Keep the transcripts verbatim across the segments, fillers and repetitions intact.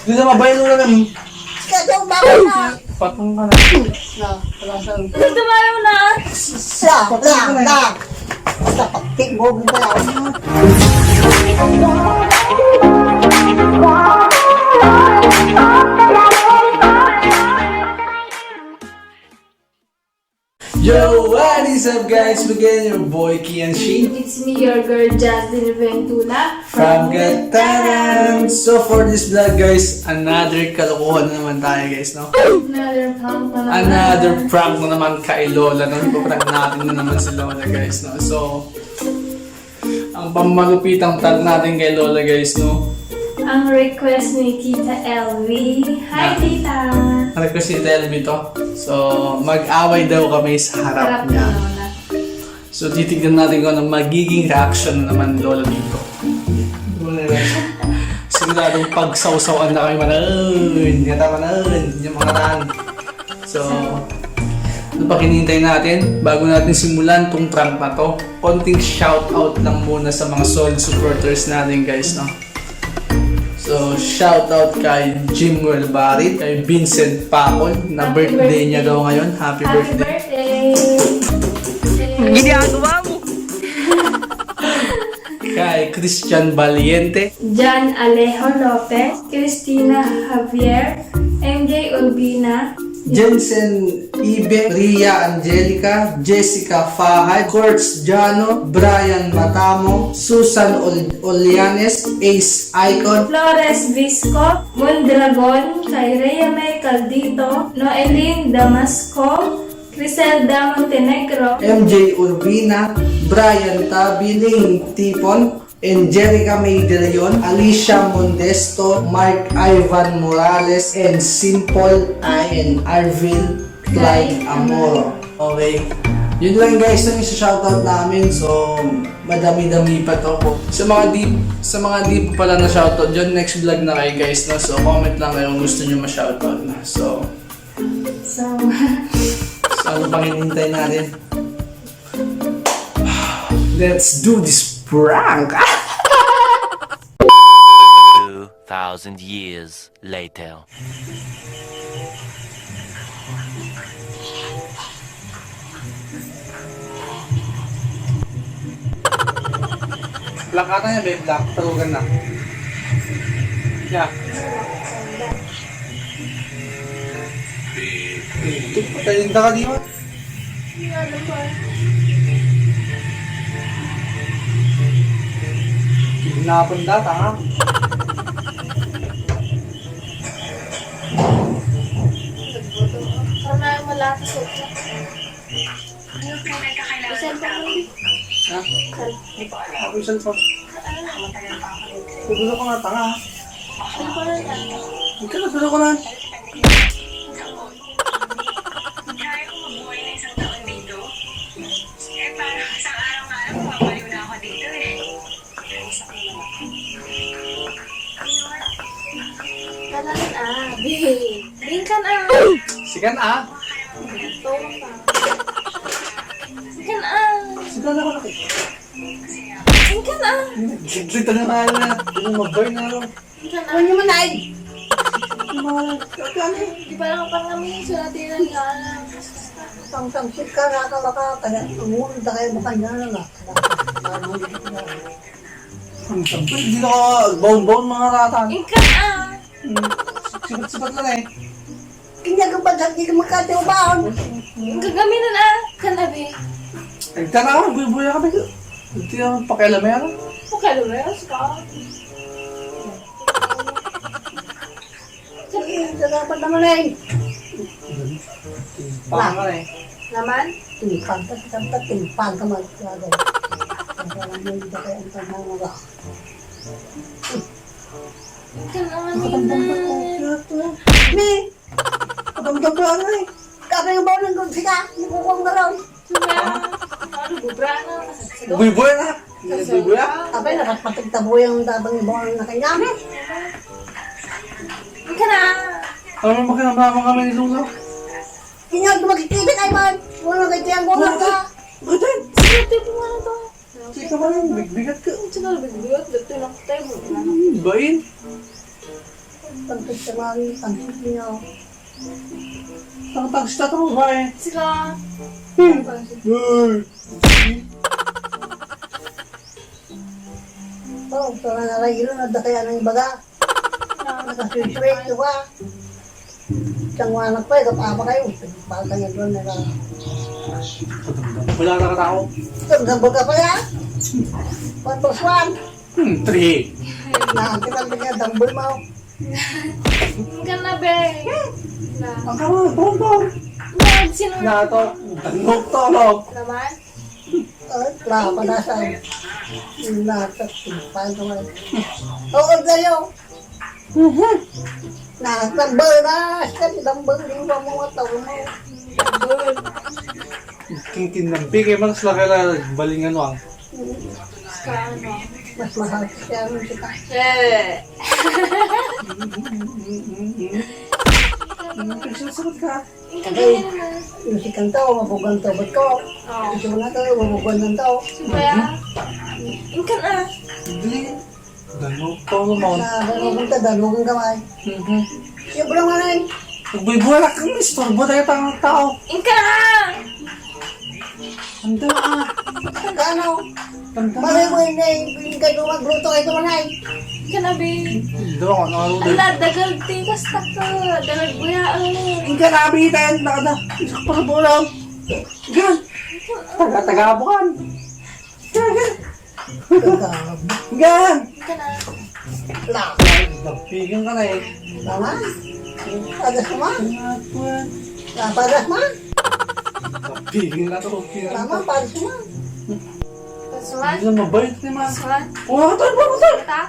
Di na mabaylo na lang. Kaya daw bakit na? Patong ka na. Na, wala sa. Ito ba yung na? Sa, na, na. Basta pagtigbog na yan. Yo, what is up, guys? Again, your boy Kian Sheen. It's me, your girl Jasmine Ventula. From Gatanan. So for this vlog, guys, another kalokohan na naman tayo, guys, no? Another prank na naman. Another prank na naman kay Lola, no? Ipaprank natin na naman si Lola, guys, no? So, ang pamalupitang prank natin kay Lola, guys, no? Ang request ni Tita L V. Hi, ah, Tita! Ang request ni Tita L V to. So, mag-away daw kami sa harap niya. Harap ni Lola. So, titignan natin kung anong magiging reaction na naman ni Lola dito. Siguradong pagsawsawan na kayo manan. Ngata manan. Yung mga tan. So, ano pa hinihintay natin? Bago natin simulan tong prank na to, konting shoutout lang muna sa mga solid supporters natin, guys, no? So, shoutout kay Jimwell Barit, kay Vincent Pacol, na birthday niya daw ngayon. Happy birthday! Happy birthday! Ginagawa mo! Kay Christian Valiente. John Alejo Lopez, Christina Javier, M J Urbina, Jensen Ibe, Ria Angelica, Jessica Fahad, Kurtz Jano, Brian Matamo, Susan Ol-, Olianes, Ace Icon, Flores Visco, Mondragon, kay Rhea May Caldito, Noeline Damasco, Criselda Montenegro, M J Urbina, Brian Tabi, Ling Tipon, Angelica May De Leon, Alicia Modesto, Mark Ivan Morales, and Simple I and Arvil Clyde Amoro. Okay. Yun lang, guys, yung isa-shoutout namin. So, madami-dami pa to po. Sa mga di, sa mga di pa pala na shoutout dyan, next vlog na kayo, guys, no? So, comment lang kayo kung gusto nyo ma-shoutout na. So, so, so, ano pang hinihintay natin? Let's do this prank! Two thousand years later. Black ata niya, babe. Black. Tarugan na. Yeah. Ito, patayin ka di ba? Kidnapon data, ha? Para na malasa sa ito. Cellphone mo. Ha? Ako yung cellphone. Siguro ko nga tanga, ha? Ano pa rin, ah? Ikaw na, siguro ko na. Kaya ko mabuhay na isang taon dito. Eh, parang isang araw nga lang, mababaliw na ako dito, eh. Kanan, ah, babe. Bingkan, ah. Sikan, ah. Tolong, ah. Sikan, ah. Sikan ako laki. Bingkan, ah. Sigit na nga na. Ano, maboy na ako. Ano naman ay? Di ba lang ang pangami? Sa atin ang gana. Tangtang si ka na ka baka kaya tumulong na kayo baka niya na. Ang sabi, di na ka baon-baon mga ratan. Ikaw ah. Hmm. Sibat-sibat lang eh. Kanya ka ba dati ka makatiwabaon? Ang gagaminan ah. Kanabi. Nagtanaw, buya-buya kami. Hindi naman pakialam yan. Pakialam yan, saka. Sige, dapat naman eh. Timpang ka eh. Naman? Timpang ka, timpang ka, timpang ka, mag-, ano. Ang alam mo, hindi ba kaya ang tanda mo ba? Ang alam mo na. Ni, ang tanda mo, ano eh. Kaya yung bawal ng gulpi ka, yung kukuha mo raw. Sumaya, ano, bubra na, kasagsago. Buy-buy na. Kasagsago. Buy-buy, ah. Abay, nakapatagtaboy ang dabang ni Bonang na kanya. Ika na. Alam mo, makinamama kami ni Lula. Kanya, magkikita kayo man. Wala kayo tiyang gulay ka. Bakit? Sige, tipo mo na to. Sige ka man, bigbigat ka. Sige, bigbigat. Dito lang tayo. Hmm, bain. Tangkit ka nga, tangkit niya. Tangtang sila to, babae. Sila. Hmm. Tangkit. Hey. Oh, tara na lang, ilo, nadda kaya nang ibaga. Nakasuysuyay, di ba? Isang anak pa, ikapama kayo. Baka niya doon, naka- Wala na katao. Isang gambol ka pa yan. One plus one. Hmm, three. Na, kita ang tingnan, dambol mo. Ang ka na, be. Na. Ang kama, bongbong. Na, sino? Na, to. Dangog to, no? Naman? Ay, wala pa na sa. Natak, paano nga? Oo, kayo. Mhm. Nakatambal na, sa tambal, di ba, mga tao mo? King-king ng bigay, mas laki na balingan mo, ah. Ka ano? Mas mahal siya, ano siya? Eh. Ano, pinagsasagot ka? Ang kagaya naman. Yung si Kanto, mabugan to, ba't ko? Oh. Gusto mo na to, mabugan lang to. Sino kaya? Ang kan ah. Hindi. Dano pa naman. Sa dano ka, dano kang gamay. Mhm. Siya ba naman ay? Nagbuybuya na kang istorbo tayo tang tao. Ang kan ah. Anda ah. Ang kano? Anda. Malay mo, hindi, hindi kayo magluto kayo naman ay. Ang kan ah, be. Anda, ano, ano, Ala, dagal tikas ta ka. Dagal buya, ah. Ang kan ah, be, tayo, nakada. Isang para bola. Gan. Taga, taga, bukan. Gan. Gan. Ang kan ah. La. Napigan ka na eh. Mama? Padas mo? Nga, kuwan. La, padas mo? Napigan ka to, okay. Mama, padas mo? Pasuan? Hindi na mabait ni Ma. Pasuan? Oh, ito, ito, ito. Kita?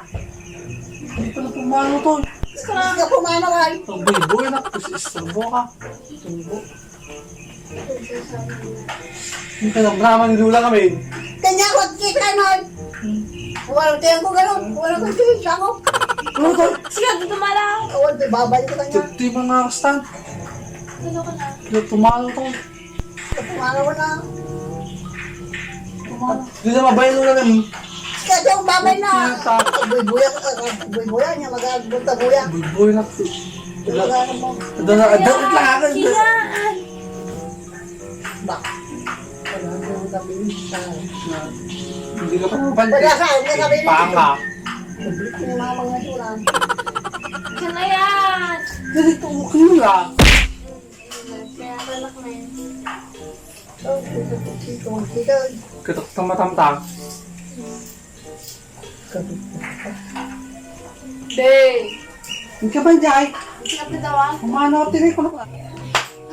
Hindi pala pumalo to. Gusto ka pumalo, ay? Ang boy-boy na, kasi istorbo ka. Istorbo. Ang pinagrama ni Lola kami. Kanya ko, kita nun. Wala tayo ko ganun. Wala ko siya, siya ko. Ano to? Sige, dito mala. Awan, babalik ko kanya. Fifty mga kastan. Ano ka na? Dito pumalo to. Pumalo ko na. Pumalo. Di na mabay, Lola, na. Kaya yung babay na. Pinata. Buy-buya, ah, buy-buya niya, mag-aagod na buya. Buy-buya na. Yung mag-ano mo. Ada na, ada na lang. Kiyaan. Ba? Wala na yung gabi sa. Na, hindi ka pa mabalik. Wala sa, hindi kami. Panga. Public ni mama nga sila. Siya na yan. Ganito, okay lang. Kaya anak na yun. Oh, ito, ito, ito, ito. Katok ng matamta. Katok. Be. Hindi ka ba, Jai? Hindi ka pa daw, ah. Kumano, tinig ko na.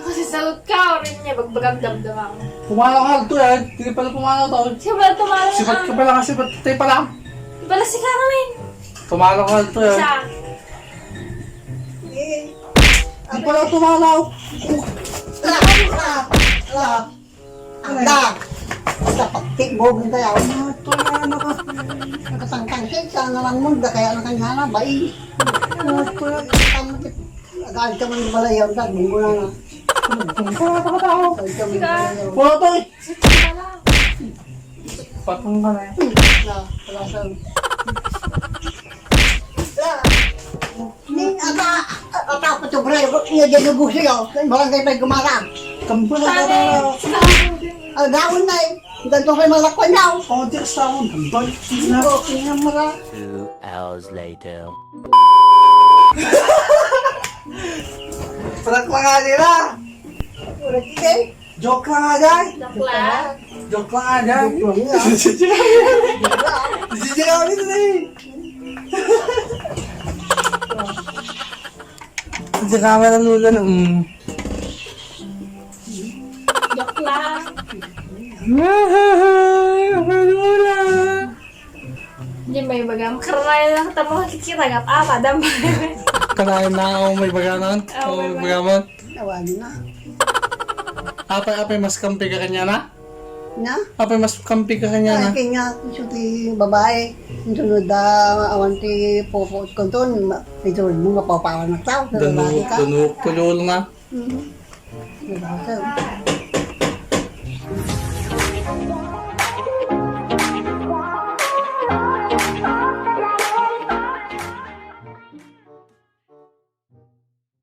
Kasi sagot ka, orin niya, bagbagam damdama ko. Pumalo ka to, eh. Hindi pala pumalo to. Siya pala tumalo, sibat ka ah. Pala, sibat tayo pala. Pala si Carmen. Pumalo ka to, eh. Siya. Eh. Di pala tumalaw. Ala! Ala! Basta pagtikbog ng kaya. Ano to, ano ka? Nakatangkang siya, sana lang mo, da kaya na kanya na, bai. Ano to? Agad ka man pala yun, da, bunggo na na. Agad ka man pala yun. Wala to eh. Patong ka na eh. Na, wala siya. Ning ata, ata ko to, bre, ko iya dyan yung gusto yun. Yung barangay pa yung gumara. Kambal na ka na. Ang daon na eh. Ang ganito kayo malakwan niya. Oh, di ka sa akong kambal. Hindi ko, kanya mara. Two hours later. Prank lang nga nila. Prank eh. Joke lang nga, Jai. Joke lang. Joke lang nga, Jai. Joke lang nga. Joke lang. Hindi siya kami ito na eh. Sa camera, Lola, no? Mm. Joke lang. Lola. Hindi, may baga. Makaranayan lang kita makikita. Gap, ah, padam. Kanayan na ako, may baga naman. Oo, may baga man. Tawagin na. Apay, apay, mas kampi ka kanya na? Na? Apay, mas kampi ka kanya na? Ay, kanya, gusto ti babae. Ang sunod da, awan ti pupuot ko doon. Ma-, ito mo, mapapawan na tao. Sa lalaki ka. Danuk, tulol na. Mhm. Diba? So,